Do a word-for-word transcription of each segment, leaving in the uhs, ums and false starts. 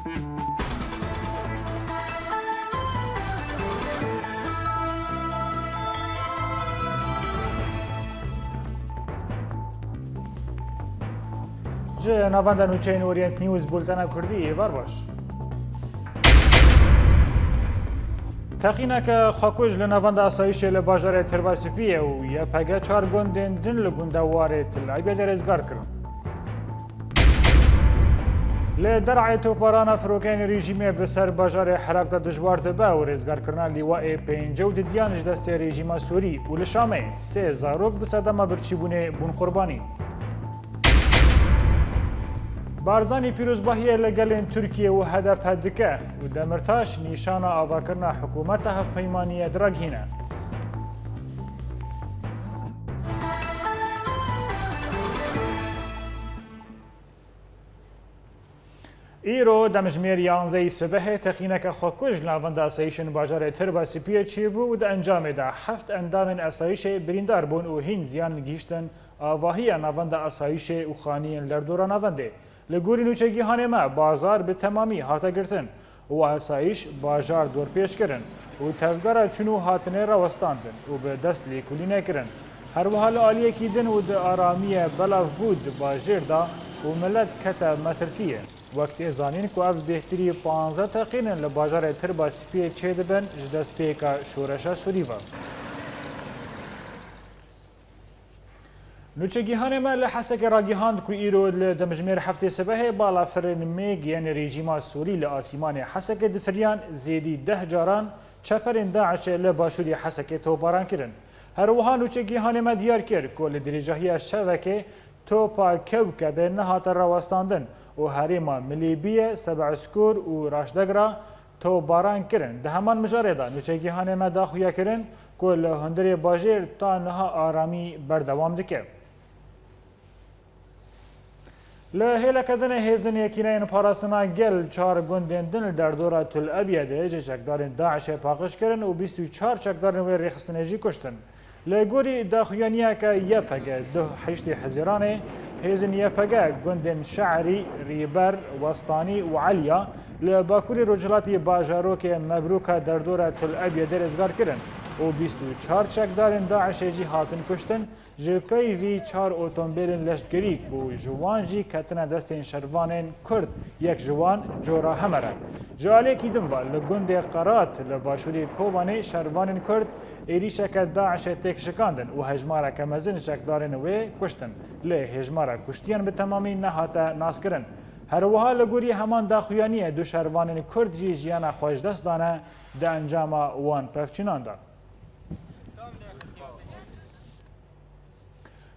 Ji navenda nûçeyên Orient News, bultena Kurdî, êvar baş. Teqîneke xwekuj li navenda asayîşê li bajarê Tirbasipiyê û Y P G çar gundên din li gundewarê Til Ebiyedê rêzgar kirin. Li derê toparana firokeyên rejîmê bi ser bajarê Helak de dijwar dibe û rêzgarkirina lîwayê pêncî û didiyan ji destê rejîma Sûrî û li Şamê sê zarok bi sedema birçîbûnê bûn qurbanî. Barzanî pîrozbahiyê li gelên Tirkiye û H D P dike û Demirtaş nîşana avakirina hikûmeta hevpeymaniyê diragihîne. Îro demjimêr yanzeyî sibehê teqîneke xwekuj li navenda asayîşên bajarê Tirba Sipiyê çêbû û di encamê de heft endamên asayîşê birîndar bûn û hîn ziyan gihîştin avahiya navenda asayîşê û xaniyên li derdora navendê. Li gorî nûçegîhanê me, bazar bi temamî hate girtin û asayîş bajar dorpêç kirin û tevgera çûn û hatinê rawestandin û bi dest lêkolînê kirin. Her wiha li aliyekî din û di aramiyê belav bû di bajêr de û milet kete metirsiyê. Wek tê zanîn ku ev bêhtirî panzdeh teqîn in li bajarê Tirba Spiyê çêdibin ji destpêka şoreşa Sûrî ve. Nûçegîhanê me li Hesekê ragihand ku îro li demjimêr heftê sibehê balafirên mêg yên rejîma Sûrî li asîmanê Hesekê difiriyan, zêdî deh caran çeperên DAIŞê li başûrê Hesekê topbaran kirin. Her wiha nûçegîhanê me diyar kir ku li dirêjahiya şevekê topa Kewkebê nehate rawestandin û herêma Milêbiyê, Sebeskur û Raşdegra topbaran kirin. Di heman mijarê de nûçegîhanê me daxuya kirin ku li hundirê bajêr ta niha aramî berdewam dike. Li hêleke din ê Hêzên Yekîneyên Parastina Gel çar gundên din li derdora Til Ebiyedê ji çekdarên DAIŞê paqij kirin û bîst û çar çekdarên wê rêxistinê jî kuştin. Li gorî daxuyaniyeke Y P G, duh heştê Hezîranê, hêzên Y P G gundên Şe'rî, Rîber, Westanî û Eliya li bakurê rojhilatî bajarokê Mebrûka derdora Til Ebiyedê rêzgar kirin û bîst û çar çekdarên DAIŞê jî hatin kuştin, ji pey vî çar otombêlên leşkerî ku ji wan jî ketine destên şervanên Kurd, yek ji wan Cora Hemer e. Ji aliyekî din ve li gundê Qerat li başûrê Kobanê şervanên Kurd êrîşeke DAIŞê têk şikandin û hejmareke mezin çekdarên wê kuştin. Lê hêjmara kuştiyan bi temamî nehate naskirin. Her wiha li gorî heman daxuyaniyê du şervanên Kurd jî jiyana xwe ji dest dane di encama wan pevçûnan de.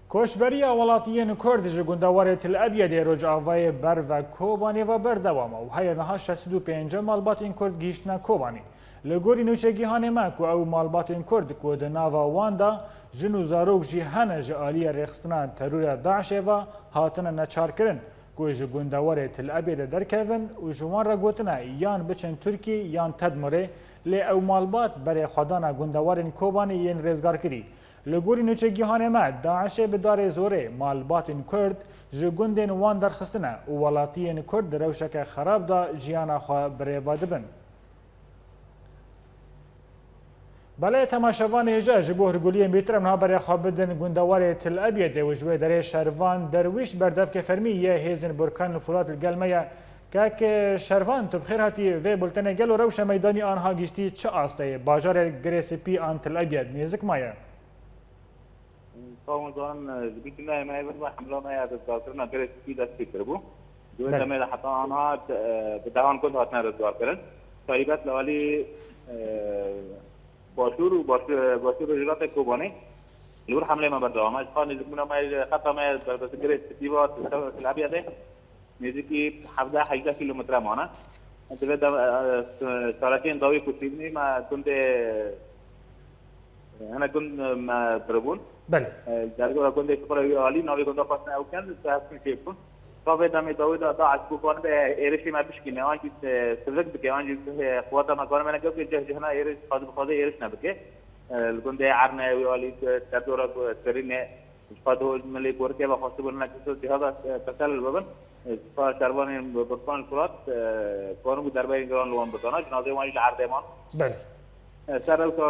Koçberiya welatiyên Kurd ji gundewarê Til Ebiyedê Rojavayê ber ve Kobanê ve berdewam e û heye niha şeş sed û pêncî malbatên Kurd gihîştine Kobanê. Li gorî nûçegîhanê me ku ew malbatên Kurd ku di nava wan de jin û zarok jî hene ji aliyê rêxistina terora DAIŞê ve hatine neçarkirin ku ji gundewarê Til Ebiyedê derkevin û ji wan re gotine yan biçin Tirkî yan Tedmurê, lê ew malbat berê xwedana gundewarên Kobanê yên rêzgarkirî. Li gorî nûçegîhanê me, DAIŞê bi darê zorê malbatên Kurd ji gundên wan derxistine û welatiyên Kurd di rewşeke xerab de jiyana xwe bi rê ve dibin. Belê temaşevanê hêja, ji bo hûrguliyên bêtir em niha berê xwe bidin gundewarê Til Ebiyedê û ji wê derê Şervan Derwîş berdevkê fermî yê hêzên Burkan Furat li gel me ye. Kek Şervan, tu bi xêr hatî vê bultenê. Gelo rewşa meydanî aniha gihîştî çi asteyê? Bajarê Girê Spî an Til Ebiyed nêzik maye? Sağ olun, Can. Ji bo tîmê me ve hemla me ya rêzgarkirina Girê Spî dest pê kiribû. Di wê Belê. demê de heta aniha, e, bi dehan Kurd hatine rêzgarkirin. Taybet li alî, e, başûr û baş-, başûr rojhilatê Kobanê li wir hemlê me berdewam e. Ji xwe nêzikbûna me, xeta me berbesî Girê Spî ve, Til Ebiyedê. Nêzîkî hevdeh hejdeh kîlometre mane. Di vê de, e, e, çalakiyên dawî ku tînî me gundê, e, hene gund, e, me biribûn. Belê. E, derdora gundê Çuqura wî alî, navê gunda xwestin ew ken, di hevkin çêbûn. Ka vê demê dawî de DAIŞ ku kanibe êrişê me bişkîne, an jî, e, sivik bike, an jî, e, quweta me kanibe neke bike, cih cihna êriş, xwedî bi xwedî êriş nebike. E, li gundê Erne wî alî, e, derdora, e, Serînê, ji xwe di milê gorikê ve xwestibûn hinek cihada, e, teselil bibin. Spa şervanên Burkan Furat, e, kanibû derberên giran li wan bidana, cinazeyê wan jî li erdê man. Belê. E, ser rewşa,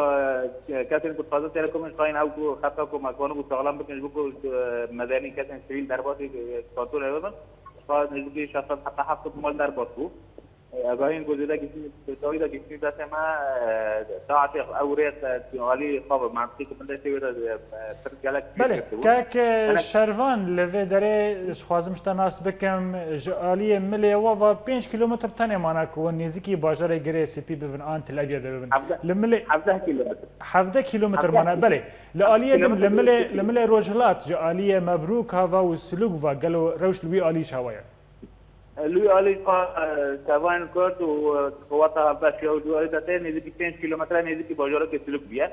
e, kesên ku dixwazin telekomên xayîn ew ku xeta ku me kanibû saxlem bikin, ji bo ku, e, medenî kesên sivîl derbasî, e, kantonê bibin. Spa nêzîkî şeş sed heta heft sed mal derbas bû. E, agahiyên ku zêde giştî, dawî de giştî destê me, e, saetê ew rê, e, alî xwe bi mantiqî ku min destê wê de, e, pir gelek Belê, çêkirtibû. Kek Ene- Şervan, li vê derê ji xwazim ji te nas bikim, ji aliyê milê we ve pênc kîlometr tenê mane ku hûn nêzîkî bajarê Girê Spî bibin an Til Ebyedê bibin. Hevdeh, Li milê hevdeh kîlometr. Hevdeh kîlometr Hevdeh mane, kîlometr. belê. Li aliyê din, li Kîlometr milê, li milê rojhilat ji aliyê Mebrûk ha ve û Silûk ve gelo rewş li wî alî çawa ye? Li wî alî xwe, e, tevan kurt û, e, qeweta hevbeş ya û dû alî de tê nêzîkî pênc kîlometre nêzîkî bajarokê Silûk bûye.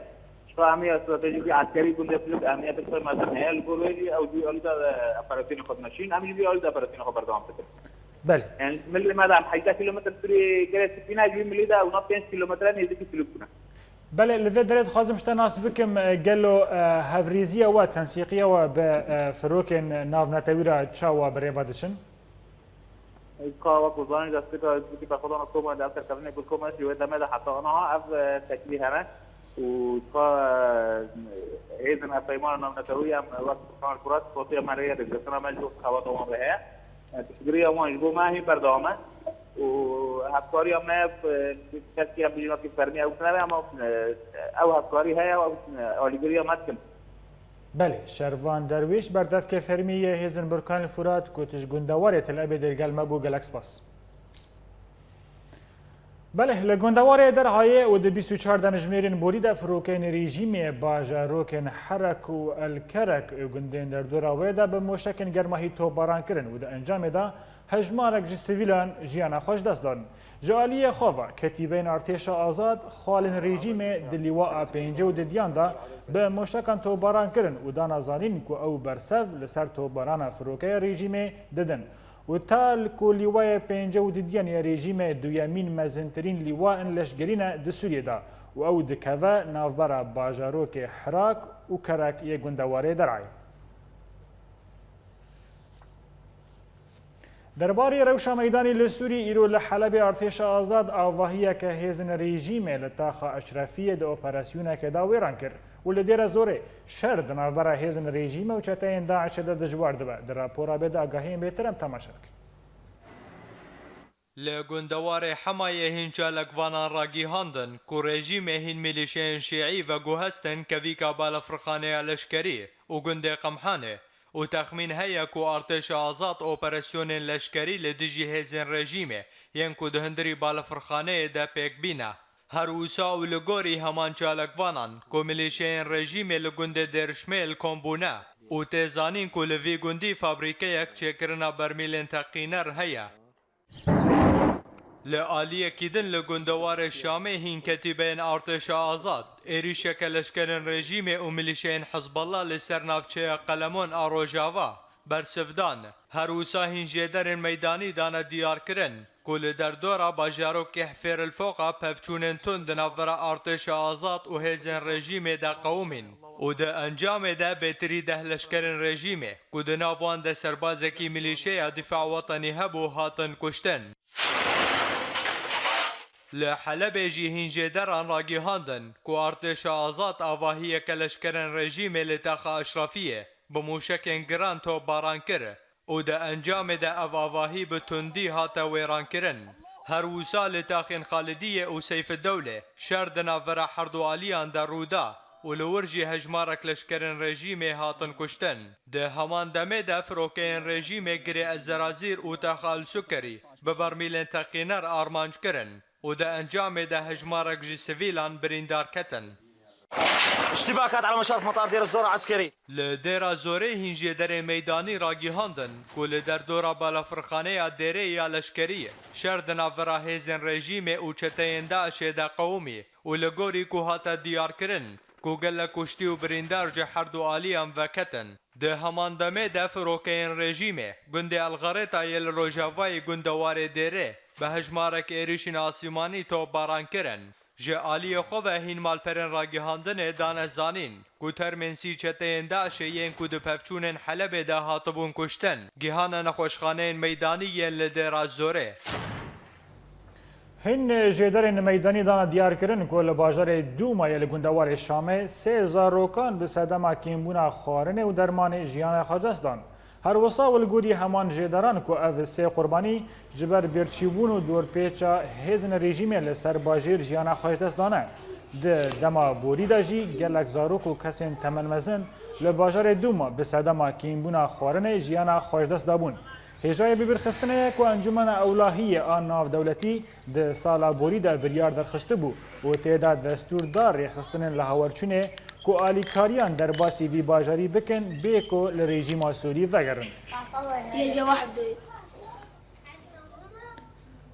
Ji xwe hemiya stratejîkî eskerî gundê Silûk ehmiyetê xwe mezin heye. Li gor wê jî ew dû alî de, e, operasyonê xwe dine şîn. Em jî vî alî de operasyonê xwe berdewam dikin. Belê. Yani milê me de em heyde kîlometre sirê Girê Spî ne, ji vî milî de ewna pênc kîlometre nêzîkî Silûk bûne. Belê, li vê derê dixwazim ji te nas bikim, e, gelo, e, hevrêziya we, tensîqiya we bi, e, firokên navnetewî re çawa bi rê ve diçin? Ka wek ku zanîn, destpêka Hizbûkî Berxwedana Koma li ev serkeftinê ku li Koma ji wê demê de heta niha ev, e, teklî hene û ka, e, hêzên hevpeymana navnetewî em wek Burhan Furat, kotiya me rê ye, digirtina me ji bo xebata wan re heye. E, piştgiriya wan ji bo me hîn berdewam e û hevkariya me, e, kesk em bijî wekî fermî ew tune be, ama, e, ew hevkarî heye û ew, e, alîgiriya me dikin. Belê, Şervan Derwîş, berdevkê fermî yê hêzên Burkan Furat, ku tu ji gundewarê Tel Ebêdê li gel me bû, gelek spas. Belê, li gundewarê Derhayê û di bîst û çar demjimêrên borî de firokeyên rejîmê bajarokên Herek û El Kerek û gundên derdora wê de bi moşekên germahî topbaran kirin û di encamê de hejmarek ji sivîlan jiyana xwe ji dest dan. Ji aliyê xwe ve, ketîbeyên artêşa azad, xalên rejîmê di lîwa a pêncî û didiyan de bi moşekan topbaran kirin û dana zanîn ku ew bersev li ser topbarana firokeya rejîmê didin û ta li ku lîwayê pêncî û didiyan yê rejîmê duyemîn mezintirîn lîwa in leşgerî ne di Sûriyê de û ew dikeve navbera bajarokê Hirak û Kerek yê gundewarê Derayê. Derbarê rewşa meydanî li Sûrî, îro li Helebê artêşa azad avahiyeke hêzên rejîmê li taxa Eşrefiyê di operasyoneke de wêran kir û li Dêra Zorê şer di navbera hêzên rejîmê û çeteyên DAIŞê de dijwar dibe. Di rapora bê de agahiyên bêtir em temaşe bikin. Li gundewarê Hemayê hîn çalakvanan ragihandin ku rejîmê hîn milîşeyên şîî veguhestin kevîka balafirxaneya leşkerî û gundê Qemhanê û texmîn heye ku artêşa azad operasyonên leşkerî li dijî hêzên rejîmê yên ku di hundirî balafirxaneyê de pêk bîne. Her wisa û li gorî heman çalakvanan ku milîşeyên rejîmê li gundê Dêrşmêl kom bûne û tê zanîn ku li vî gundî fabrîkeyek çêkirina bermîlên teqîner heye. Li aliyekî din li gundewarê Şamê hîn ketîbeyên artêşa azad êrîşeke leşkerên rejîmê û milîşeyên Hizbullah li ser navçeya Qelemon a rojava bersiv dan. Her wisa hîn jêderên meydanî dane diyarkirin ku li derdora bajarokê Hifêr el Foqa pevçûnên tund di navbera artêşa azad û hêzên rejîmê de qewimîn û di encamê de bêtirî deh leşkerên rejîmê ku di nav wan de serbazekî milîşeya Dîfa Wetenî hebû, hatin kuştin. Li Helebê jî hîn jêderan ragihandin ku artêşa azad avahiyeke leşkerên rejîmê li taxa Eşrefiyê bi mûşekên giran topbaran kir û di encamê de ev avahî bi tundî hate wêrankirin. Her wisa li taxên Xalidiyê û Seyfidewlê şer di navbera herdu aliyan de rû da û li wir jî hejmarek leşkerên rejîmê hatin kuştin. Di heman demê de firokeyên rejîmê Girê Ez Zerazîr û Taxa El Sukerî bi bermîlên teqîner armanc kirin û di encamê de hejmarek ji sivîlan birîndar ketin. اشتباكات على مشرف مطار دير الزور عسكري. Li Dêra Zorê hîn jêderên meydanî ragihandin ku li derdora balafirxaneya Dêrê ya leşkerî şer di navbera hêzên rejîmê û çeteyên DAIŞê de qewimî û li gorî ku hate diyarkirin ku gelek kuştî û birîndar ji herdu aliyan veketin. Di heman demê de firokeyên rejîmê gundê El Xerêtayê li rojavayê gundewarê Dêrê bi hejmarek êrîşên asîmanî topbaran kirin. Ji aliyê xwe ve hîn malperên ragihandinê dane zanîn ku termên sî çeteyên DAIŞê yên ku di pevçûnên Helebê de hatibûn kuştin, gihane nexweşxaneyên meydanî yên li Dêra Zorê. Hin jêderên meydanî dane diyarkirin ku li bajarê Dûmayê li gundewarê Şamê sê zarokan bi sedema kêmbûna xwarinê û dermanê jiyana xwe dest dan. Her wisa û li gorî heman jêderan ku ev sê qurbanî ji ber bêrçîbûn û dorpêça hêzên rejîmê li ser bajêr jiyana xwe ji dest dane. Di dema borî de jî gelek zarok û kesên temenmezin li bajarê Dûma bi sedema kêmbûna xwarinê jiyana xwe ji dest dabûn. Hêjayê bibîrxistinê ye ku Encûmena Ewlahiyê a Navdewletî di sala borî de biryar derxistibû û tê de destûr da rêxistinên li hawerçûnê ku alîkariyan derbasî vî bajarî bikin bê ku li rejîma Sûrî vegerin. Yê je wahid.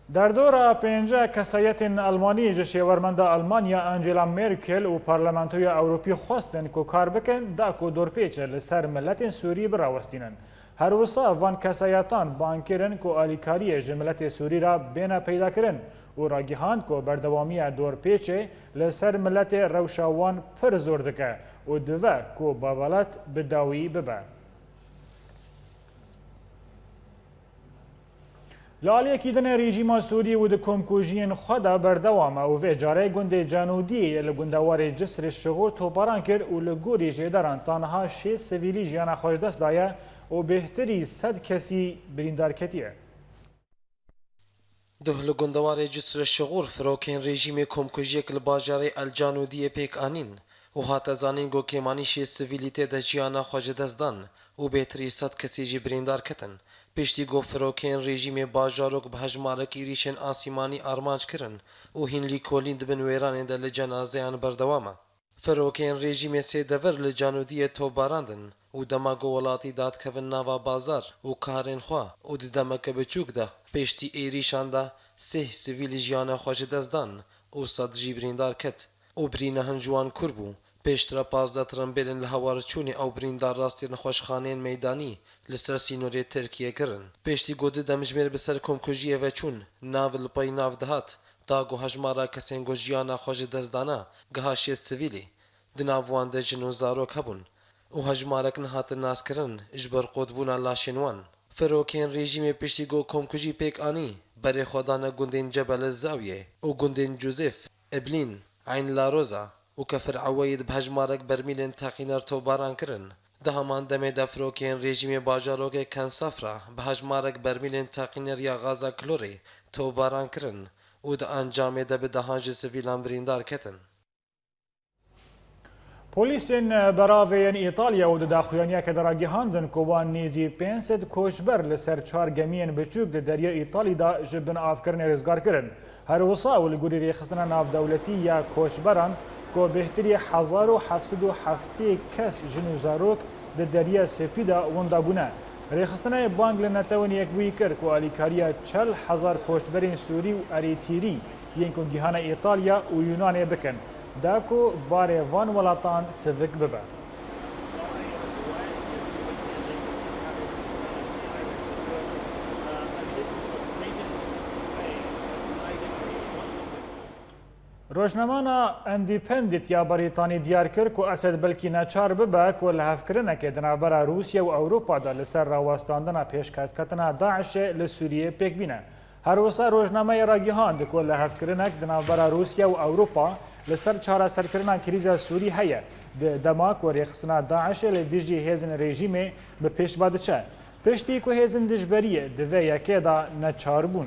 Derdora pênce kesayetên Almanî ji şêwermenda Almanya Angela Merkel û Parlamentoya Ewropî xwestin ku kar bikin da ku dorpêçe li ser miletên Sûrî birawestînin. Her wisa van kesayetan bang kirin ku alîkariyê ji miletê Sûrî re bêne peydakirin û ragihand ku berdewamiya dorpêçê li ser miletê rewşa wan pir zor dike û dive ku bevelet bi dawî bibe. Li aliyekî din e rejîma Sûrî û di komkujiyên xwe de berdewam e û vê carê gundê Canûdiyê li gundewarê Cisrê Şixûr toparan kir û li gorî jêderan ta niha şêst sivîlî jiyana xwe ji dest daye û bêhtirî sed kesî birîndar ketiye. Duh li gundewarê Cisrê Şixûr firokên rejîmê komkujiyek li bajarê El Canûdiyê pêk anîn û hate zanîn ku kêmanî şêst sivîlî tê de jiyana xwe ji dest dan û bêhtirî sed kesî jî birîndar ketin. Piştî ku firokên rejîmê bajarok bi hejmarek êrîşên asîmanî armanc kirin û hîn lîkolîn di bin wêranê de li cenazeyan berdewam e. Firokên rejîmê sê devir li Canûdiyê topbarandin û dema ku welatî dadikevin nava bazar û karên xwe û di demeke biçûk de piştî êrîşan de sih sivîlî jiyana xwe ji dest dan û sed jî birîndar ket û birîna hin ji wan kûr bû. Pêştre pazdeh tirimbêlên li hawarçûnê ew birîndar rastî nexweşxaneyên meydanî li ser sînorê Tirkiyê kirin. Piştî ku du demjimêr bi ser komkujiyê ve çûn, nav li pey nav dihat, da ku hejmara kesên ku jiyana xwe ji dest dane giha şêst sivîlî. Di nav wan de jin û zarok hebûn û hejmarek nehatin naskirin ji ber qutbûna laşên wan. Firokên rejîmê piştî ku komkujî pêk anî, berê xwe dane gundên Cebel Zawiyê û gundên Cûzêf, Eblîn, Eyn Laroza û Kefir Eweyîd bi hejmarek bermîlên teqîner topbaran kirin. Di heman demê de firokên rejîmê bajarokê Kensafra bi hejmarek bermîlên teqîner ya gaza klorê topbaran kirin û di encamê de bi dehan ji sivîlan birîndar ketin. Polîsên beravê yên Îtalya û di daxuyaniyeke de ragihandin ku wan nêzî pênc sed koçber li ser çar gemiyên biçûk di Derya Îtalî de ji bin avkirinê rizgar kirin. Her wisa û li gorî rêxistina navdewletî ya koçberan ku bêhtirî hezar û heft sed û heftê kes jin û zarok di Derya Spî de winda bûne. Rêxistinayê bang li Netewên Yekbûyî kir ku alîkariya çel hezar koçberên Sûrî û Erîtrî yên ku gihane Îtalya û Yunanê bikin, da ku barê van welatan sivik bibe. Rojnamana Independent ya Brîtanî diyar kir ku Esed belkî neçar bibe ku lihevkirinekê di navbera Rûsya û Ewropa de li ser rawestandina pêşketketina DAIŞê li Sûriyê pêk bîne. Her wisa rojnameyê ragihand ku lihevkirinek di navbera Rûsya û Ewropa li ser çareserkirina krîza Sûrî heye, di dema ku rêxistina DAIŞê li dijî hêzên rejîmê bi pêş ve diçe. Piştî ku hêzên dijberiyê di vê yekê de neçar bûn.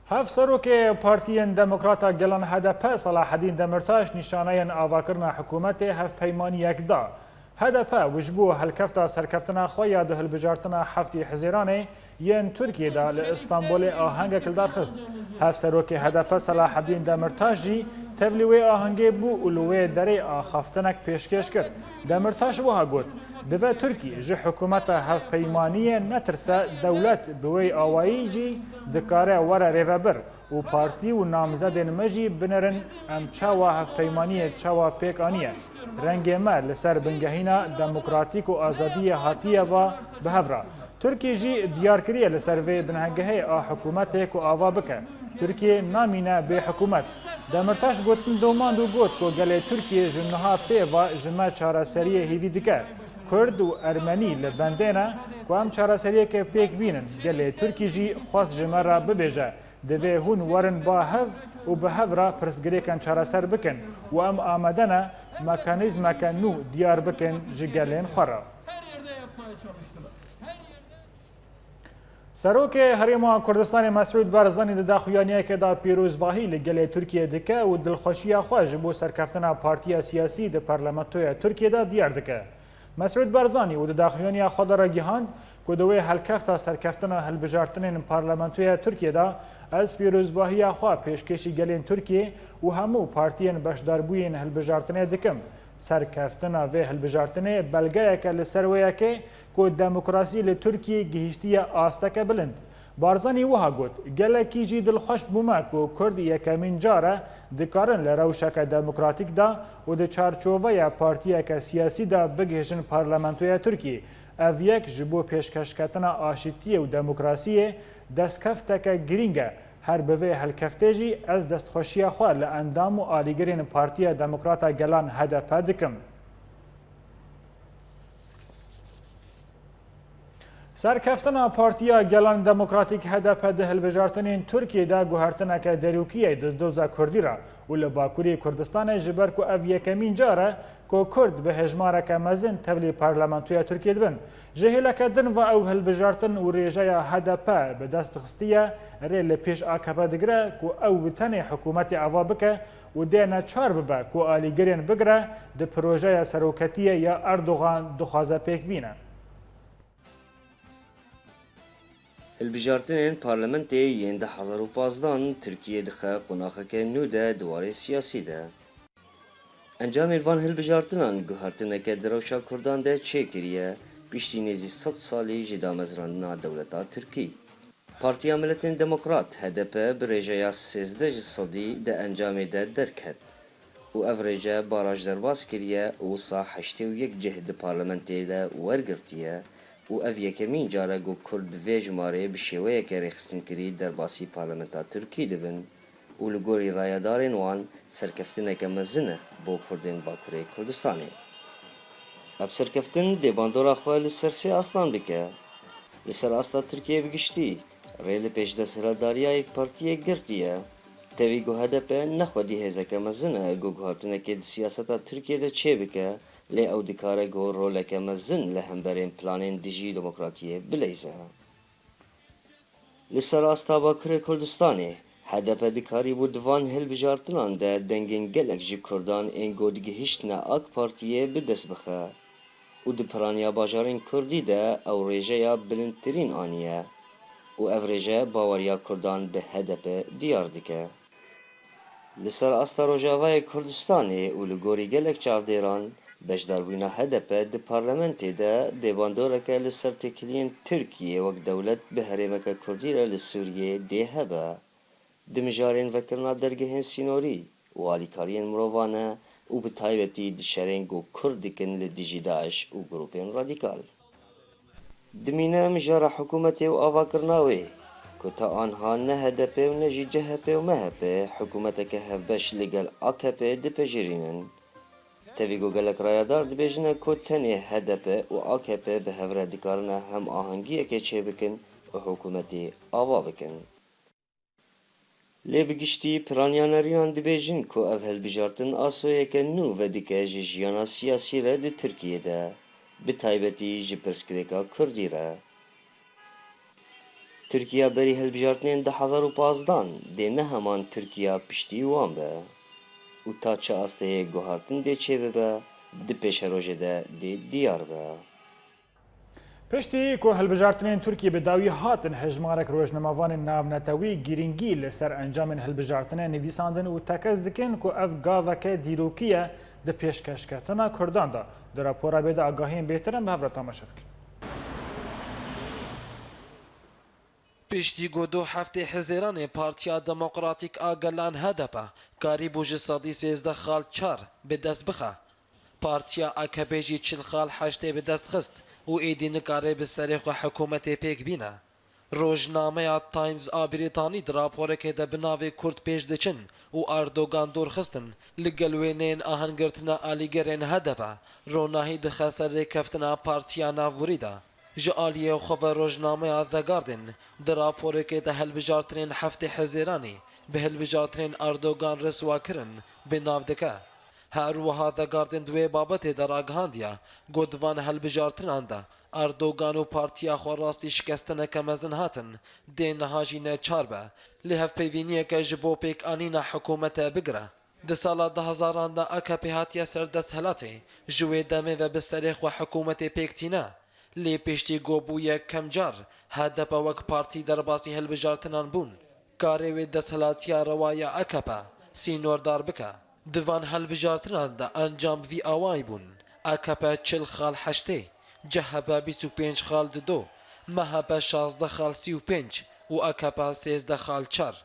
Hevserokê Partiyên Demokrata Gelan H D P Selahedîn Demirtaş nîşaneyên avakirina hikûmetê hevpeymaniyek da. H D P û ji bo helkefta serkeftina xwe ya di hilbijartina heftê Hizêranê yên Tirkiyê de li Îstanbulê ahengek li dar xist. Hevserokê H D P Selahedîn Demirtaş jî tevlî wê ahengê bû û li wê derê axaftinek pêşkêş kir. Demirtaş wiha got, divê Tirkî ji hikûmeta hevpeymaniyê netirse, dewlet bi wê awayî jî dikare were rêvebir. û partî û namzedên me jî binerin em çawa hevpeymaniyê çawa pêk aniye. Rengê me li ser bingehîna demokratîk û azadiyê hatiye va bi hev re. Tirkî jî diyar kiriye li ser vê binegehê a hikûmetê ku ava bike. Tirkiye namîne bê hikûmet. Demirtaş gotin domand û got ku gelê Tirkiye ji niha pê ve ji me çareseriyê hêvî dike. Kurd û Ermenî li bendê ne ku em çareseriyeke pêk bînin. Gelê Tirkî jî xwest ji me re bibêje. Divê hûn werin ba hev û bi hev re pirsgirêkên çareser bikin û em amade ne mekanîzmeke nû diyar bikin ji gelên xwe re. Serokê Herêma Kurdistanê Mesûd Barzanî di daxuyaniyeke de pîrozbahî li gelê Tirkiyê dike û dilxweşiya xwe ji bo serkeftina partiya siyasî di parlamentoya Tirkiyê de diyar dike. Mesûd Barzanî û di daxuyaniya xwe de re gihand ku di wê helkefta serkeftina hilbijartinên parlamentoya Tirkiyê de ez pîrozbahiya xwe pêşkêşî gelên Tirkiyê û hemû partiyên beşdarbûyên hilbijartinê dikim. Serkeftina vê hilbijartinê belgeyeke li ser wê yekê ku demokrasî li Tirkiyê gihîştiye asteke bilind. Barzanî wiha got, gelekî jî dilxweş bûme ku Kurd yekemîn car e dikarin li rewşeke demokratîk de û di çarçoveya partiyeke siyasî de bigihîjin parlamentoya Tirkiyê. Ev yek ji bo pêşkêşketina aşitiyê û demokrasiyê destkefteke girîng e. Her bi vê helkeftê jî ez destxweşiya xwe li endam û alîgirên Partiya Demokrata Gelan H D P dikim. Serkeftina Partiya Gelan Demokratîk H D P di hilbijartinên Tirkiyê de guhertineke derûkî ye di doza Kurdî re û li Bakurê Kurdistanê, ji ber ku ev yekemîn car e ku Kurd bi hejmareke mezin tevlî parlamentoya Tirkiyê dibin. Ji hêleke din ve ew hilbijartin û rêjeya H D P bi dest xistiye, rê li pêş A K P digire ku ew bi tenê hikûmetê ava bike û dê neçar bibe ku alîgirên bigire di projeya seroketiyê ya Erdogan dixwaze pêk bîne. Hilbijartinên parlamentê yên du hezar û pazdan Tirkiye dixe qonaxeke nû de di warê siyasî de. Encamên van hilbijartinan guhertineke di rewşa Kurdan de çêkiriye, piştî nêzî sed salî ji damezrandina dewleta Tirkî. Partiya Miletên Demokrat, H D P, bi rêjeya sêzdeh ji sedî di encamê de derket û ev rêje baraj derbas kiriye û wisa heştê û yek cih di parlamentê de wergirtiye û ev yekemîn car e ku Kurd bi vê jimarê bi şêweyeke rêxistinkirî derbasî parlamenta Tirkî dibin û li gorî rayedarên wan serkeftineke mezin e bo Kurdên Bakurê Kurdistanê. Ev serkeftin dê bandora xwe li ser sê astan bike. Li ser asta Tirkiyê bi giştî, rê li pêşdesthilatdariya yekpartiyê girtiye. Tevî ku H D P ne xwedî hêzeke mezin e ku guhertinekê di siyaseta Tirkiyê de çêbike, lê ew dikare ku roleke mezin li hemberên planên dijî demokratiyê bileyze. Li ser asta Bakurê Kurdistanê, H D P dikarîbû di van hilbijartinan de dengên gelek ji Kurdan ên ku digihîştine AK Partiyê bi dest bixe û di piraniya bajarên Kurdî de ew rêjeya bilindtirîn aniye û ev rêje baweriya Kurdan bi H D P diyar dike. Li ser asta Rojavayê Kurdistanê û li gorî gelek çavdêran, beşdarbûna H D P di parlamentê de dê bandoreke li ser têkiliyên Tirkiyê wek dewlet bi herêmeke Kurdî re li Sûriyê dê hebe. Di mijarên vekirina dergehên sînorî û alîkariyên mirovane û bi taybetî di şerên ku Kurd dikin li dijî DAIŞ û grûpên radîkal. Dimîne mijara hikûmetê û avakirina wê, ku ta anha ne H D P û ne jî C H P û M H P hikûmeteke hevbeş li gel A K P dipejirînin. Tevî ku gelek rayedar dibêjine ku tenê H D P û A K P bi hev re dikarine hemahengiyekê çêbikin û hikûmetê ava bikin. Lê bi giştî piraniya nerînan dibêjin ku ev hilbijartin asoyeke nû vedike ji jiyana siyasî re di Tirkiyê de, bi taybetî ji pirsgirêka Kurdî re. Tirkiya berî hilbijartinên du hezar û pazdan dê ne heman Tirkiya piştî wan be û ta çi asteyê guhartin dê çêbibe, di pêşerojê de dê diyar be. Piştî ku hilbijartinên Tirkiyê bi dawî hatin, hejmarek rojnamevanên navnetewî girîngî li ser encamên hilbijartinê nivîsandin û tekez dikin ku ev gaveke dîrokî ye di pêşkêşkirina Kurdan de. Di rapora bê de agahiyên bêtir em bi hev re temaşe bikin. Piştî ku du heftê Hizêranê Partiya Demokratîk a Gelan H D P karîbû ji sedî sêzdeh xal çar bi dest bixe, Partiya A K P jî çil xal heştê bi dest xist û êdî nikare bi serê xwe hikûmetê pêk bîne. Rojnameya Times a Brîtanî di raporekê de bi navê Kurd pêş diçin û Erdogan dûr xistin, li gel wêneyên ahengirtina alîgerên H D P ronahî dixe ser rêkeftina Partiya Navborî de. Ji aliyê xwe ve rojnameya The Guardian di raporekê de hilbijartinên heftê Hizêranê bi hilbijartinên Erdogan riswa kirin bi nav dike. Her wiha The Guardian di wê babetê de ragihandiye ku di van hilbijartinan de Erdogan û partiya xwe rastî şikestineke mezin hatin, dê niha jî neçar be, lê hevpeyvîniyeke ji bo pêkanîna hikûmete bigire. Di sala du hezaran de A K P hatiye ser desthilatê, ji wê demê ve bi serê xwe hikûmetê pêk tîne. Lê piştî ku bûye kemcar H D P wek partî derbasî hilbijartinan bûn, karê wê desthilatiya rewa ya A K P sînordar bike. Di van hilbijartinan de encam vî awayî bûn: A K P çil xal heştê, C H P bîst û pênc xal dido, M H P şazdeh xal sî û pênc û A K P sêzdeh xal çar.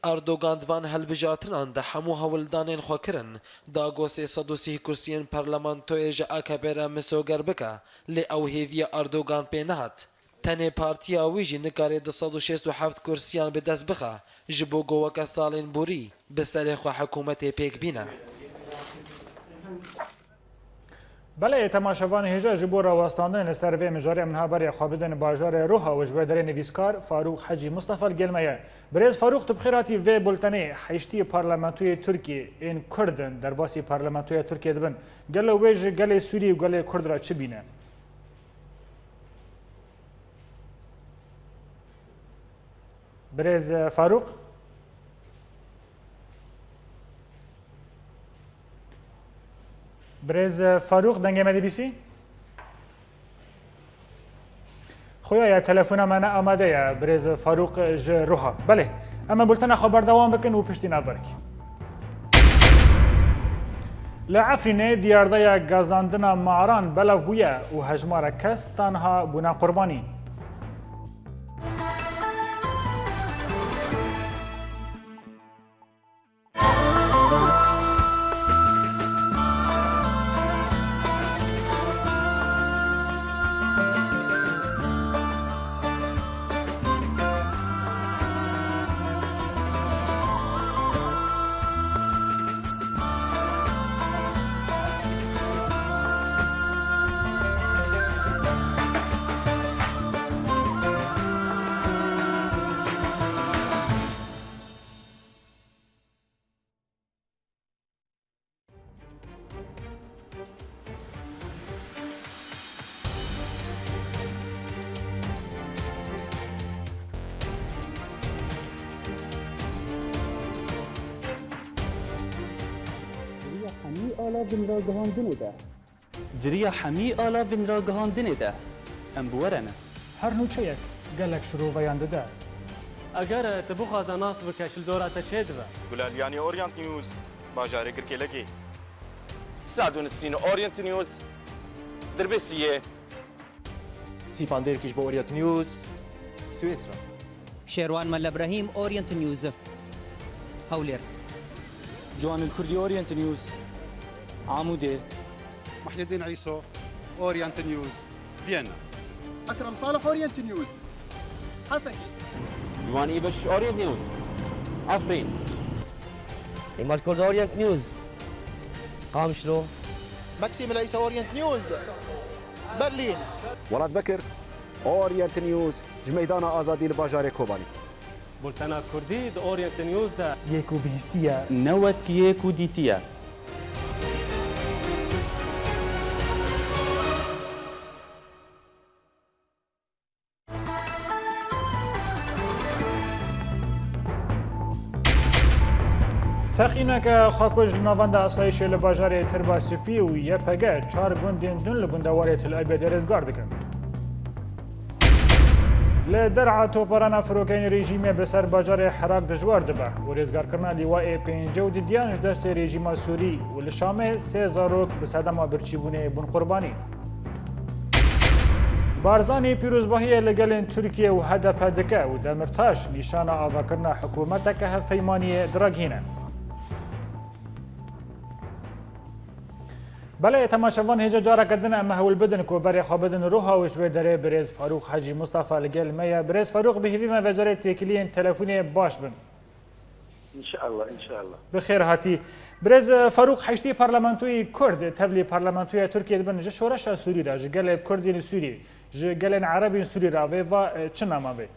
Erdogan di van hilbijartinan de hemû hewldanên xwe kirin da ku sê sed û sî kursiyên parlamentoyê ji A K P re misoger bike, lê ew hêviya Erdogan pê nehat. Tenê partiya wî jî nikare du sed û şêst û heft kursiyan bi dest bixe, ji bo ku weke salên borî bi serê xwe hikûmetê pêk bîne. Belê, temaşevanê hêja, ji bo rawestandinê li ser vê mijarê em niha beriya xwe bidin bajarê Roha û ji wê derê nivîskar Farûq Hecî Mistefa li gel me ye. Birêz Farûq, tu bi xêr hatî vê bultenê. Heştiyê Parlamentoyê Tirkiyê ên Kurd in, derbasî Parlamentoya Tirkiyê dibin. Gelo wê ji gelê Sûrî û gelê Kurd re çi bîne? Birêz, e, Farûq? Birêz, e, Farûq, dengê me dibîsî? Xuya ye, telefona me ne amade ye, birêz Farûq ji Ruha. Belê, em ê bultena xwe berdewam bikin û piştî navberkî. Li Efrînê diyardeya gazandina maran belav bûye û hejmara kes tanha bûne qurbanî. Di riya hemî alavên ragihandinê de. Di riya hemî alavên ragihandinê de em bi we re ne. Her nûçeyek gelek şiroveyan dide. Eger tu bixwaze nas bike, ji li dora te çê dibe. Gulaliyanî, Orient News, bajarê Girkêlekê. Sadûnisîn, Orient News, Dirbêsiyê. Sîpan Dêrkî ji bo Orient News, Swêsra. Şêrwan Mele Brehîm, Orient News, Hewlêr. Ciwanil Kurdî, Orient News, Amûdê. Muhyiddin Îso, Orient News, Viyana. Ekrem Salih, Orient News, Hesekê. Ciwanî Beşiş, Orient News, Efrîn. Îmad Kurd, Orient News, Qamişlo. Meksîm Leysa, Orient News, Berlîn. Welat Bekir, Orient News, ji Meydana Azadî li bajarê Kobanî. Bultena Kurdî di Orient News de. Yek û bihîstiye. Ne wek yek û dîtiye. Texîneke xwekûj li navenda asayîşê li bajarê Tirba Spî û Y P G çar gundên din li gundewarê Til Ebedê rêzgar dikin. Li derha toparana firokeyên rejîmê bi ser bajarê Herak dijwar dibe û rêzgarkirina lîwayê pêncî û didiyan ji destê rejîma Sûrî û li Şamê sê zarok bi sedema birçîbûnê bûn qurbanî. Barzanî pîrozbahiyê li gelên Tirkiye û H D P dike û Demirtaş nîşana avakirina hikûmeteke hevpeymaniyê diragihîne. Belê, temaşevan, hêja careke din em hewl bidin ku berê xwe bidin ruha wê ji wê derê birêz Farûq Hecî Mustafa li gel me ye. Birêz Farûq, bi hêvî me vê carê têkiliyên telefonê baş bin. İnşallah, inşallah. Bi xêr hatî. Birêz, e, Farûq, heştî parlamentoyî Kurd tevlî parlamentoya Tirkiyê dibin. Ji şoreşa Sûrî re, ji gelê Kurd yên li Sûriyê, ji gelên Ereb yên Sûrî re vê va, e, çi nama vê?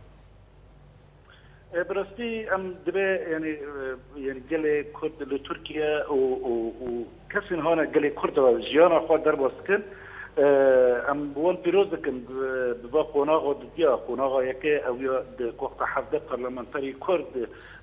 E, bi rastî em divê, yani, e, yani gelê Kurd li Tirkiye û, û, û kesên hane gelê Kurd re jiyana xwe derbas dikin. E, em bi wan pîroz dikin, bi, bi va qonaxa didiya, qonaxa yeke ew ya di ku hevdeh parlamenterî Kurd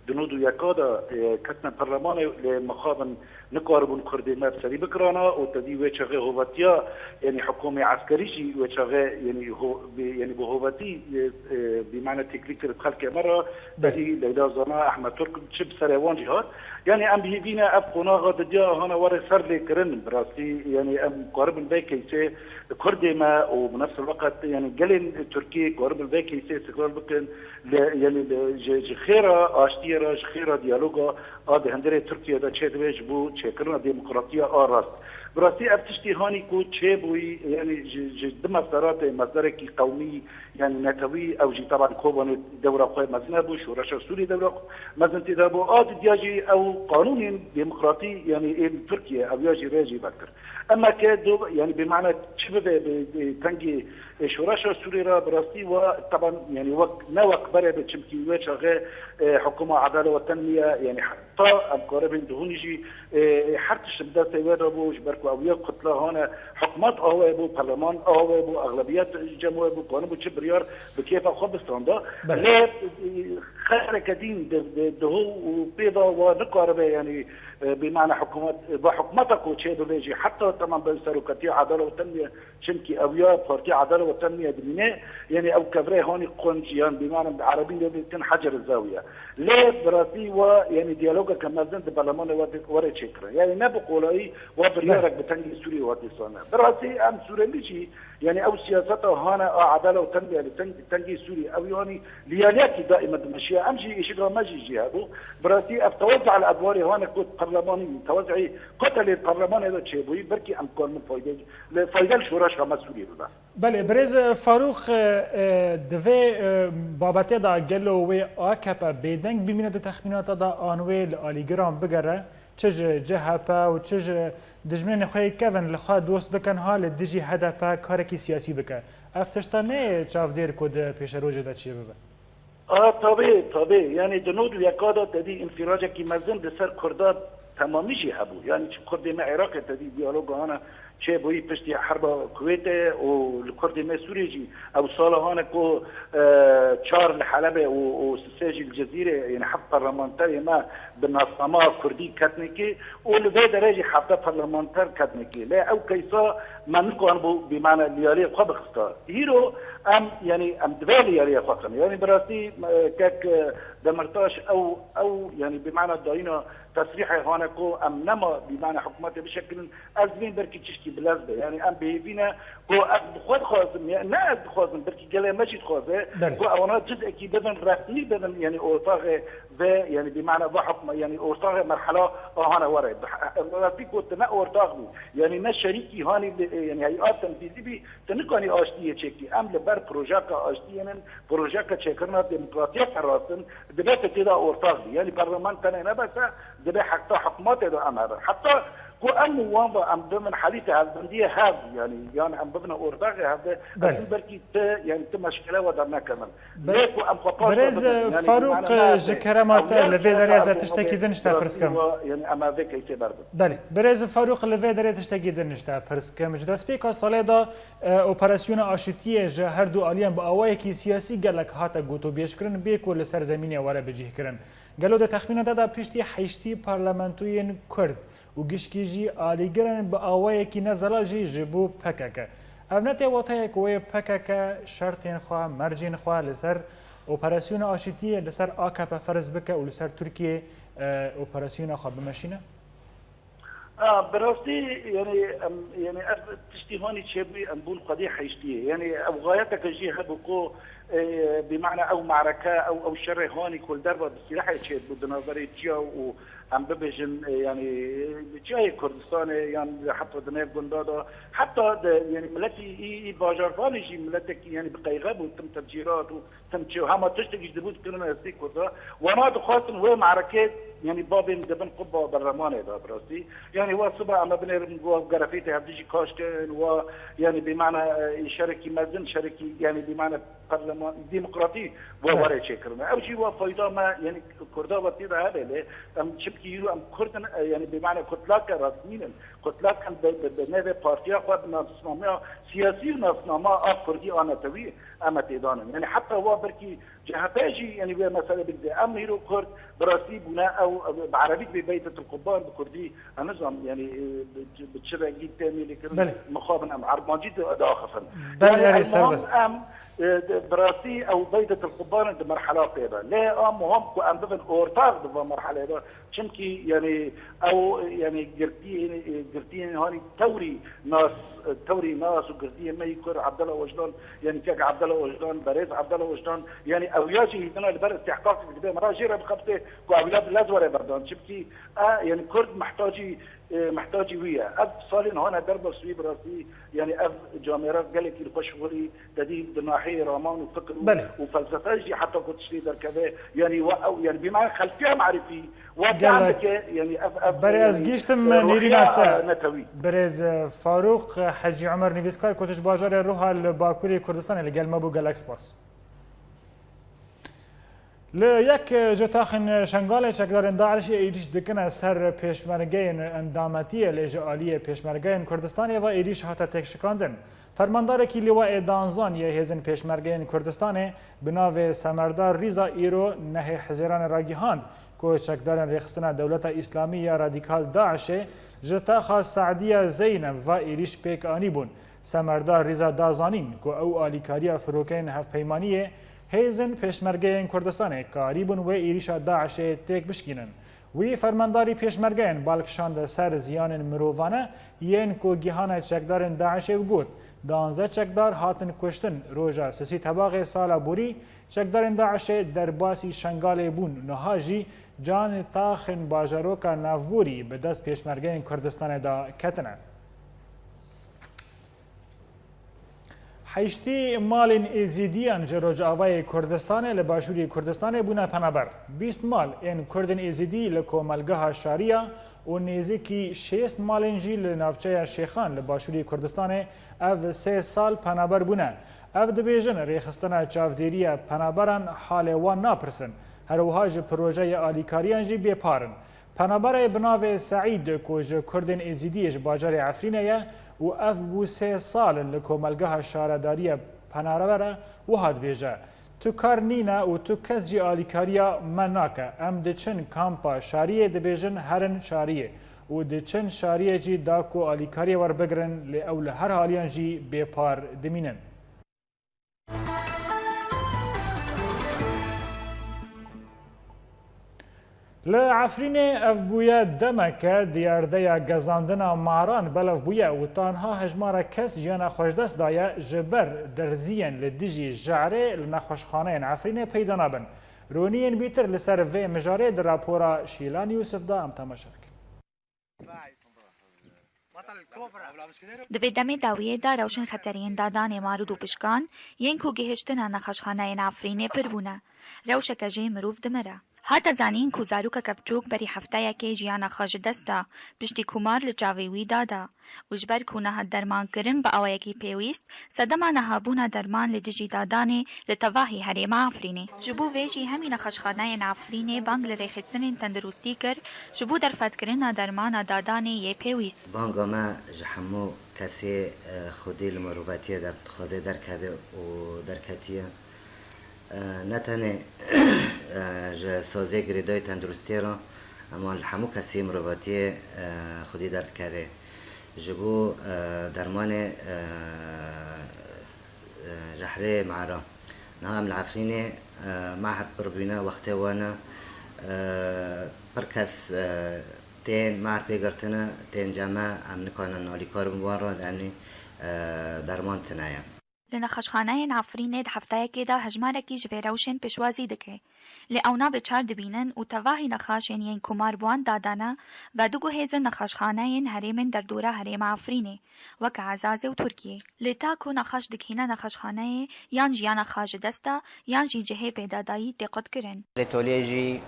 di nod û yeka de, e, ketine perlemanê, lê mixabin nikaribûn Kurdê me bi serî bikirana û te dî wê çaxê hovetiya, yanî hikûmê eskerî jî wê çaxê, yanî ho-, bi, yanî bi hovetî, e, e, bi mane têkilî kir bi xelkê me re, te Belê. dî Leyla Zana, Ehmed Turk, çi bi serê wan jî hat. Yanî em bi hêvî ne ev qonaxa didiya hana were ser lê kirin. Bi rastî, yanî em karibin vê keysê Kurdê me û bi nefs el-weqt, yanî gelên Tirkiyê karibin vê keysê îstiqlal bikin. Li, yanî li, ji, ji xêra aştiyê re, ji xêra diyaloga a di hundirê Tirkiye de çêdibe ji bo çêkirina demokratiya a rast. Bi rastî ev tiştî hanî ku çêbûyî, yanî ji, ji du mesderatê, mesderekî qewmî, yanî netewî, ew jî teban Kobanê dewra xwe mezin hebû, şoreşa Sûrî dewra xwe mezin tê de bû. A didiya jî ew qanûnên demokratî, yanî ên Tirkiye, ew ya jî rê jî vekir. Ema ke do, yanî bi mane çi bibe bi, bi tengî, e, şoreşa Sûrî re bi rastî wa, teban, yanî wek, ne wek berê be, çimkî wê çaxê, e, hikûma Edale Weten niye, yanî heta em karibin dihûnî jî, e, her tişt bi destê wê de bû, ji ber ku ew ya kutla hane, hikûmet awe bû, parleman awe bû, exlebiyet cem wê bû, kanibû çi biryar bi kêfa xwe bistanda. Belê. Lê, e, xereke dîn di, di, diho û pê de wa nikaribe, yanî, e, bi mane hikûmet, bi hikûmeta ku çê bibe jî, heta teman bi serokatiya Edale Weten niye, çimkî ew ya Partiya Edale Weten niye dimîne, yanî ew kevirê hanî qunc yan bi mane bi erebî lê dikin hecer zawiye. Lê bi rastî wa, yanî diyalogeke mezin di berlemanê we de were çêkirin. Yanî ne bi qolayî wa biryarek bi tengî Sûriyê we dîsane. Bi rastî em Sûrelî jî, yanî ew siyaseta hane a Edale Weten niye li teng-, tengî Sûrî, ew yanî liyaliyekî daîme dimeşiya. Em jî êşiga me jî jî hebû. Bi rastî ev tewezza li edwarê hane ku perlemanî, tewezî kotelê perlemanê de çêbûyî, belkî em karibin fayde, li fayde li şoreşa me Sûriyê bibe. Belê, birêz Farûq, e, e, di vê, e, babetê de gelo wê A K P bêdeng bimîne di texmînata de an wê li alîgiran bigere, çi ji C H P û çi ji dijminên xwe yê kevin li xwe dost bikin ha li dijî H D P karekî siyasî bike. Ev tişta neyê çavdêr ku di pêşerojê de çêbibe? A, tabî, tabî. Yanî di nod û yeka de te dî înfiracekî mezin di ser Kurda temamî jî hebû. Yanî çi Kurdê me Iraqê te dî diyaloga hane çêbûyî piştî herba Kuwêtê û li Kurdê me Sûriyê jî ew sala hane ku, e, çar li Helebê û, û sê jî li Cizîrê, yanî heft parlamenterê me bi nasnama Kurdî ketnekê û li vê derê jî hevdeh parlamenter ketnekê. Lê ew keysa me nikanibû bi mane liyaliyê xwe bixista. Hîro em, yanî em divê liyaliyê xwe xin. Yanî bi rastî, e, kek, e, Demirtaş ew, ew, yanî bi mane dayîna tesrîhê hane ku em nema bi mane hikûmetê bişekilin, ez dibînim belkî tiştî bilez be. Yanî em bi hêvî ne ku ez bi xwe dixwazim, ya ne ez dixwazim, belkî gelê me jî dixwaze Belê. ku ewana cizekî bibin, resmî bibin, yanî ortaxê ve, yanî bi mane va hikûme, yanî ortaxê merhela a hane were. Bi he-, rastî ku tu ne ortax bî, yanî ne şerîkî hanî li, yanî heyat tenfîzî bî, tu nikanî aştiyê çêkî. Em li ber projeka aştiyê nin, projeka çêkirina demokratiyeke rast in, dibe tu tê de ortax bî. Yanî parlament tenê ne bes e, dibe heta hikûmetê de em hebin. Heta ku em û wan ve em bibin helîtê hevbendiyê hev, yanî, yan em bibine ortaxê hev de, Belê. ez dibînim belkî ti, yanî ti meşkele we dernekevin. Be-, Lê ku em xwe paş Birêz de bibin, yanî Farûq, bi mane ji neyê, kerema te, ew li vê derê ez siyaseta tiştekî din ji te pirs kim. Yanî em vê keysê berdin. Belê. Birêz Farûq, li vê derê tiştekî din ji te pirs kim. Ji destpêka salê de, e, operasyona aşitiyê ji her du aliyan bi awayekî siyasî gelek hate gotûbêjkirin, bê ku li ser zemînê were bicihkirin. Gelo di texmîna te de piştî heştî parlamentoyên Kurd û gişkî jî alîgirên bi awayekî ne zelal jî ji bo P K K. Ev ne tê wateyê ku wê P K K şertên xwe, mercên xwe li ser operasyona aşitiyê li ser A K P ferz bike û li ser Tirkiyê, e, operasyona xwe bimeşîne? A, bi rastî, yani, em, yani, ev tiştî hanî çêbû, em bûn xwedî heyştiyê. Yani, ew xayeteke jî hebû ku, e, bi mane ew mareke, ew, ew şerê hanî ku li derva bi sîlehê çêbû di navberê çiya û em bibêjin, e, yani, çiyayê Kurdistanê yan heta di nêv gunda de, heta di, yani, miletî î, î bajarvanê jî miletekî, yani, bi qeyxe bû, tim tevcîrat û tim çi, hema tiştekî ji dibû dikirine destê Kurda. Wana dixwestin wê merekê, yanî bavên dibin qubba berlemanê de bi rastî. Yanî wa siba em ê binêrin, wa gerefê tê hevdî jî kaş kin, wa yanî bîmane, e, şerekî mezin, şerekî yanî bîmane parleman, demokratî wa Evet. were çêkirine. Ew jî wa fayda me, yanî Kurda wetî de hebe lê em çimkî îro em Kurd in, e, yanî bîmane kutlake resmîn in. Kutlak em bi, bi, bi navê partiya xwe, bi nasnameya siyasî û nasnama a Kurdî a netewî em e têdanin. Yanî heta wa belkî C H P jî, yanî wê mesele bigire. Em hîro Kurd bi rastî bûne ew, ew bi erebî dibê Beytetil Qubban, bi Kurdî, em nizam, yanî, e, bi, bi çi rengî tê mîlîkirin, Belê. mixabin em Ermancî di, diaxifin. Belê, Yanî erê, el muhim serbest. em, e, di, bi rastî ew Beytetil Qubban di merhela pê de. Lê a muhim ku em bibin ortax di va merhelê de. Çimkî, yanî, ew, yanî, girtiyên, girtiyên, hanî, tewrî nas, tewrî nas û girtiyên me yî Kurd, Abdullah Ocalan, yanî, kek Abdullah Ocalan, berêz Abdullah Ocalan, yanî, ew ya jî hîdina li ber istihqaqê dibe, me ra jê re bixebitê ku ew ya bi lez were berdan. Çimkî, e, yanî, Kurd mihtacî, e, mihtacî wî ye. Ev salên hane derba swî bi rastî, yanî, ev camêra gelekî li xwe şixulî, te dî di nahiyê raman û fikir û, Belê. û felsefe jî heta ku tiştê derkeve, yanî wa ew, yanî bîna xelfiya marifî, wa Gelek. tam dike, yanî ev, ev, Berê, ez yanî, gihîştim e, nêrîna ruhiya, te. e, netewî. Berêz, e, Farûq Hecî Omer nivîskar ku tu ji bajarê Ruha li Bakurê Kurdistanê li gel me bû. Gelek spas. Li yek ji taxên Şengalê çekdarên DAIŞê êrîş dikine ser pêşmergeyên endametiyê, lê ji aliyê Pêşmergeyên Kurdistanê ve êrîş hate têkşikandin. Fermandarekî Lîwayê Danzan yê Hêzên Pêşmergeyên Kurdistanê bi navê Semerdar Rîza îro nehê Hizêranê ragihand ku çekdarên Rêxistina Dewleta Îslamî ya Radîkal DAIŞê ji taxa Sadiya Zeyneb ve êrîş pêk anîbûn. Semerdar Rîza da zanîn ku ew alîkariya firokeyên hevpeymaniyê Hêzên Pêşmergeyên Kurdistanê karîbûn wê êrîşa DAIŞê têk bişkînin. Wî fermandarî pêşmergeyên bal kişande ser ziyanên mirovane yên ku gihane çekdarên DAIŞê û got, Danzdeh çekdar hatin kuştin. Roja sisî Tebaxê sala borî çekdarên DAIŞê derbasî Şengalê bûn. Niha jî canê taxên bajaroka navborî bi dest pêşmergeyên Kurdistanê de ketine. Heştî malên Êzîdiyan ji Rojavayê Kurdistanê li Başûrê Kurdistanê bûne penaber. Bîst mal ên Kurdên Êzîdî li komelgeha Şariya û nêzîkî şêst malên jî li navçeya Şêxan li Başûrê Kurdistanê ev sê sal penaber bûne. Ev dibêjin, rêxistina çavdêriya penaberan halê wan napirsin. Her wiha ji projeya alîkariyan jî bêpar in. Penaberê bi navê Seîd ku ji Kurdên Êzîdiyê ji bajarê Efrînê ye û ev bû sê sal li komelgeha şaredariya penaber e, wiha dibêje, Tu kar nîne û tu kes jî alîkariya me nake. Em diçin kampa Şariyê, dibêjin, Herin Şariyê û diçin Şariyê jî da ku alîkariyê werbigirin, lê ew li her haliyan jî bêpar dimînin. Li Efrînê ev bûye demeke diyardeya gezandina maran belav bûye û tanha hejmara kes jiyana xwe ji dest daye ji ber derziyên li dijî jehrê li nexweşxaneyên Efrînê peyda nabin. Roniyên bîtir li ser vê mijarê di rapora Şîlan Yûsif de em temaşe bikin. Di vê demê dawiyê de rewşên xeteriyên dadanê marûd û pişkan yên ku gihiştine nexweşxaneyên Efrînê pir bûne. Rewşeke jê mirov dimire. Hate zanîn ku zarokeke biçûk berî hefteyekê jiyana xwe ji dest da, piştî ku mar li çavê wî dada û ji ber ku nehat derman kirin bi awayekî pêwîst, sedema nehabûna derman li dijî dadanê li tevahî herêma Efrînê. Ji bo vê jî hemî nexweşxaneyên Efrînê bang li rêxistinên tenduristî kir, ji bo derfetkirina dermana dadanê yê pêwîst. Banga me ji hemû kesê, e, xwedî li mirovetiyê derdixwaze derkeve û derketiye. E, ne tenê, e, ji sazê girêdayî tenduristiyê re, ema li hemû kesê mirovatiyê, e, xwedî derdikeve. Ji bo, e, dermanê, e, e, jehrê mehera. Niha em li Efrînê, e, meher pir bûne, wextê wan e, e, pir kes, e, Tên mar pê girtine, tên cem e, em nikarin alîkar bin wan re, yanî, e, derman tune ye. Li nexweşxaneyên Efrînê di hefteyekê de hejmarekî ji vê rewşên pêşwazî dike. Lê ew nabe çar dibînin û tevahî nexaşên yên ku mar bi wan dadane, vediguhêzin nexweşxaneyên herêmên derdora herêma Efrînê, weke Ezazê û Tirkiyê. Lê ta ku nexaş digihîne nexweşxaneyê, yan jî ya nexaş ji dest de, yan jî cihê pêdadayî tê qutkirin. Lê toliyê jî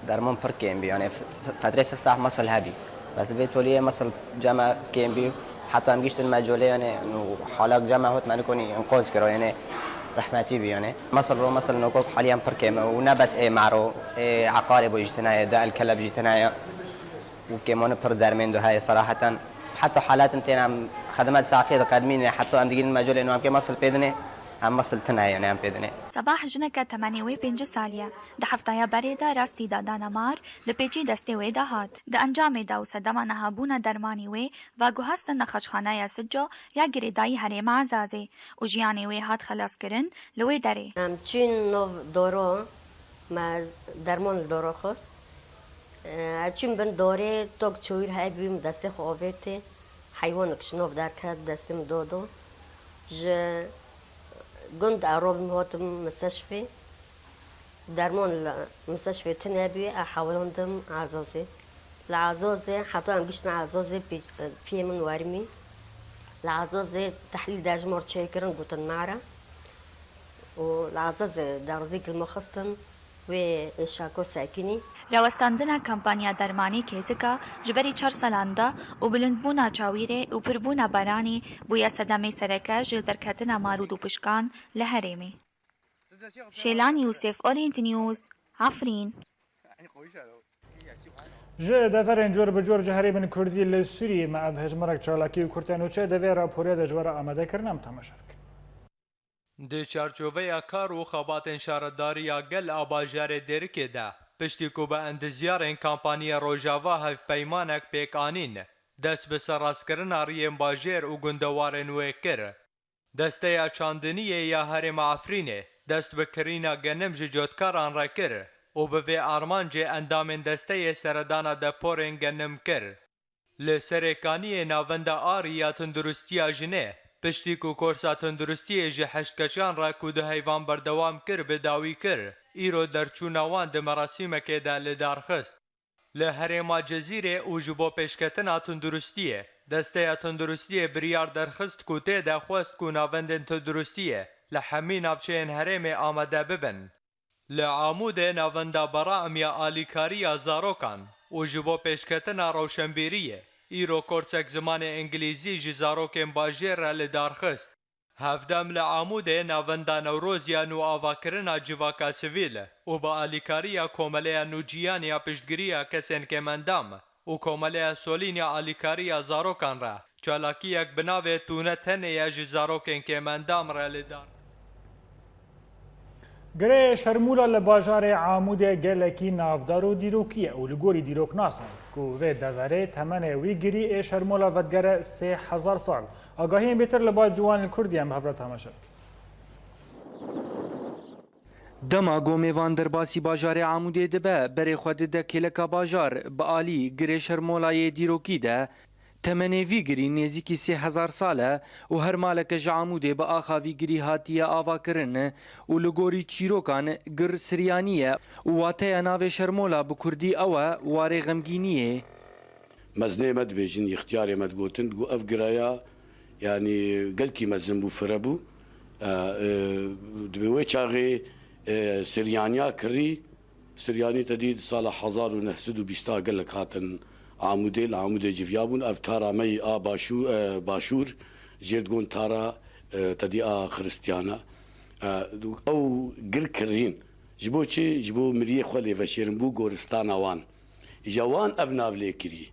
derman pir kêm bî, yanî f-, f-, fetrê siftah mesel hebî. Bes vê toliyê mesel cem e kêm bî, heta em giştin me colê, yanî nû halak cem e hot me nikonî inqoz kiro, yanî rehmetî bî, yanî. Mesel ro mesel nokok haliyen pir kêm e û ne bes ê maro, ê eqarê bo jî tine ye, de el keleb jî tine ye. û kêmane pir dermên do heye seraheten. Heta halatin tên em xedmet safiyê diqedimîne, heta em digînin mecolê nû em kê mesil pê dinê, em mesil tune ye, ne em pê dinê. Sebah jineke temenê wê pêncî salî ye. Di heftaya berê de rastî dadana mar li pêçî destê wê de hat. Di encamê de û sedema nehabûna dermanî wê veguhestin nexweşxaneya Sico ya girêdayî herêma Ezazê û jiyanê wê hat xelaskirin li wê derê. Em çûn nov doro, me derman li doro xist. Ez çûm bin dorê, tok çûyîr hebî, min destê xwe avêtê. Heywanek ji nav derket, destê min dodo. Ji gund ez robim hatim misteşfê. Derman li misteşfê tune bûye, ez hewilandim Ezazê. Li Ezazê, heta em giştin Ezazê, pê-, piyê min werimî. Li Ezazê tehlîl de ji mar çêkirin, gotin mare. û li Ezazê derzîk li min xistin wê êşako sekinî. Rawestandina kampanya dermanî kêzika ji berî çar salan de û bilindbûna çawîrê û pirbûna baranî bûye sedemê sereke ji derketina mar û dûpişkan li herêmê. Şêlan Yûsif, Orient News, Efrîn. Ji deverên cor bi cor ji herêmên Kurdî li Sûriyê me ev hejmarek çalakî û kurteya nûçe di vê raporê de ji we re amade kirin, em temaşe bikin. Di çarçoveya kar û xebatên şaredariya gel a bajarê Dêrikê de, piştî ku bi endizyarên kampanyaya Rojava hevpeymanek pêk anîn, dest bi serrastkirina riyên bajêr û gundewarên wê kir. Desteya Çandiniyê ya Herêma Efrînê dest bi kirîna genim ji cotkaran re kir û bi vê armancê endamên desteyê seredana deporên genim kir. Li Serêkaniyê Navenda Arî ya Tunduristiya Jinê, piştî ku korsa tunduristiyê ji heşt keçan re ku du heyvan berdewam kir bi dawî kir, îro derçûna wan di merasîmekê de li dar xist. Li herêma Cezîrê û ji bo pêşketina tunduristiyê, Desteya Tunduristiyê biryar derxist ku tê de xwest ku navendên tunduristiyê li hemî navçeyên herêmê amade bibin. Li Amûdê navenda Beraim ya alîkariya zarokan û ji bo pêşketina rewşenbîriyê, îro korsek zimanê îngilîzî ji zarokên bajêr re li dar xist. Hevdem li Amûdê navenda Newroz ya nûavakirina civaka sivîl û bi alîkariya Komeleya Nûcîyan ya Piştgiriya Kesên Kêmendam û Komeleya Solîn ya Alîkariya Zarokan re çalakiyek bi navê Tûne Tenê ye ji zarokên kêmendam re li dar. Girê Şermûla li bajarê Amûdê gelekî navdar û dîrokî ye û li gorî dîroknasan ku vê deverê temenê wî girî ê Şermûla vedigere sê hezar sal. Agahiyên bêtir li ba Ciwanên Kurdî em bi hev re temaşe bikin. Dema ku mêvan derbasî bajarê Amûdê dibe, berê xwe dide kêleka bajar, bi alî Girê Şermola yê dîrokî de, temenê vî girî nêzîkî sê hezar sal e û her maleke ji Amûdê bi axa vî girî hatiye avakirin û li gorî çîrokan gir siryanî ye û wateya navê Şermola bi kurdî ew e, warê xemgîniyê. Mezinê me dibêjin, îxtiyarê me digotin, digot, ev giraya, yanî gelkî mezin bû, fire bû. E, e, dibê wê çaxê, e, siryaniya kirî, siryanî te dî di sala hezar û neh sed û bîst gelek hatin Amûdê, li Amûdê civiyabûn. Ev tara me yî a başû-, e, başûr, jê digon tara, e, te dî a xiristiyana. E, ew gir kirîn. Ji bo çi? Ji bo miriyê xwe lê veşêrin, bû goristana wan. Îja wan ev nav lê kirî.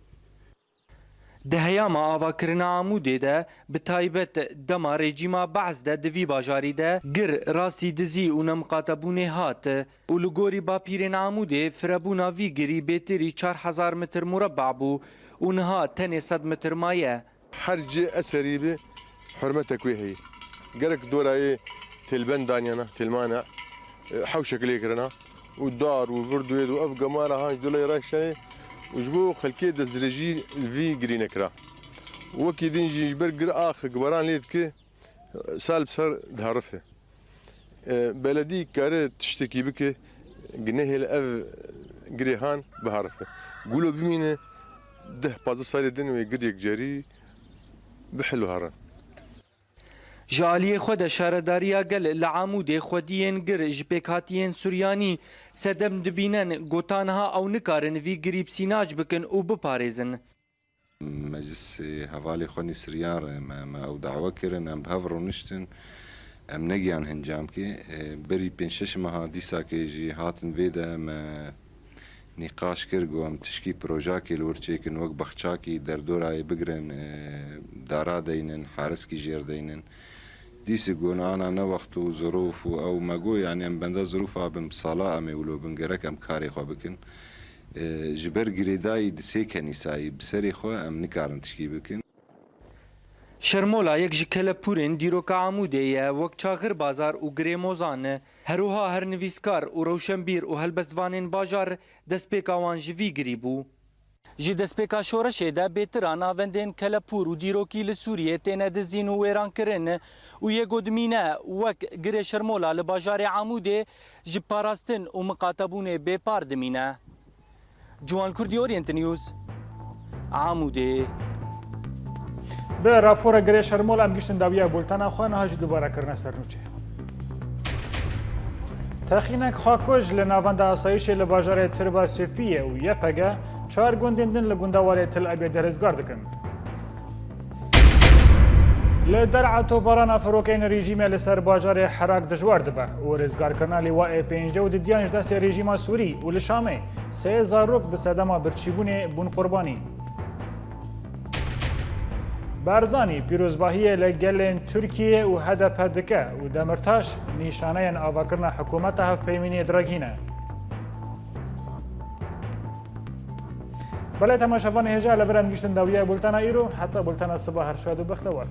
Di heyama avakirina Amûdê de, bi taybet dema rejîma Be'es de di vî bajarî de gir rastî dizî û nemiqatebûnê hat û li gorî bapîrên Amûdê firebûna vî girî bêtirî çar hezar metr mureba bû û niha tenê sed metr maye. Her cî eserî bi hurmetek wê heye. Gerek dorayê têlbend daniyana, têlmana, e, hewşek lê kirina û dar û vird û êd û ev gemara han ji dolê reşeyê Û ji bo xelkê destdirêjî li vî girî nekira. Wekî din jî ji ber gir ax gibaran lê dike, sal bi sal diherife. E, beledî kare tiştekî bike, nehêle ev girê han biherife. Gulo bimîne deh pazdeh salê din wê gir yekcerî bihil û herin. Ji aliyê xwe de Şaredariya Gel li Amûdê xwediyên gir ji pêkhatiyên Suryanî sedem dibînin, got, niha ew nikarin vî girî psînac bikin û biparêzin. Meclisê hevalê xwe nî Siryan re me, me ew dawe kirin, em bi hev rûniştin, em negiyan hincamkê. E, berî pênc şeş meha dîsakê jî hatin vê de me nîqaş kir, got, em tişkî projakê li wir çêkin, wek bexçakî derdorayê bigirin, e, dara deynin, hariskî jêr deynin. Dîsî got, ana ne wext û zirûf û ew me got, yanî em benda zirûfa bin, bi sala em ê wilo bin, gerek em karê xwe bikin. E, ji ber girêdayî di sê kenîsayî bi serê xwe em nikarin tişkî bikin. Şermola yek ji kelepûrên dîroka Amûdê ye, wek Çaxir Bazar û Girê Mozan e. Her wiha her nivîskar û rewşenbîr û helbestvanên bajar destpêka wan ji vî girî bû. Ji destpêka şoreşê de bêtir a navendên kelepûr û dîrokî li Sûriyê têne dizîn û wêrankirin û yê ku dimîne wek Girê Şermola li bajarê Amûdê ji parastin û miqatebûnê bêpar dimîne. Ciwan Kurdî, Orient News, Amûdê. Bi rapora Girê Şermol em giştin dawiya bultena xwe, niha jî dubare kirine ser nûçe. Texînek xwekuj li navenda asayişê li bajarê Tirba Sêpiyê û Y P G çar gundên din li gunda Warê Til Ebêdê rizgar dikin. Li der'a toparana firokeyên rejîmê li ser bajarê Herak dijwar dibe û rizgarkirina lîwayê pêncî û didiyan ji destê rejîma Sûrî û li Şamê sê zarok bi sedema birçîbûnê bûn qurbanî. Barzanî pîrozbahiyê li gelên Tirkiyê û H D P dike û Demirtaş nîşaneyên avakirina hikûmeta hevpeyvînê diragîne. Belê temaşevanê hêja, li vir em giştin dawiya bultena îro, heta bultena siba her şad û bextewar.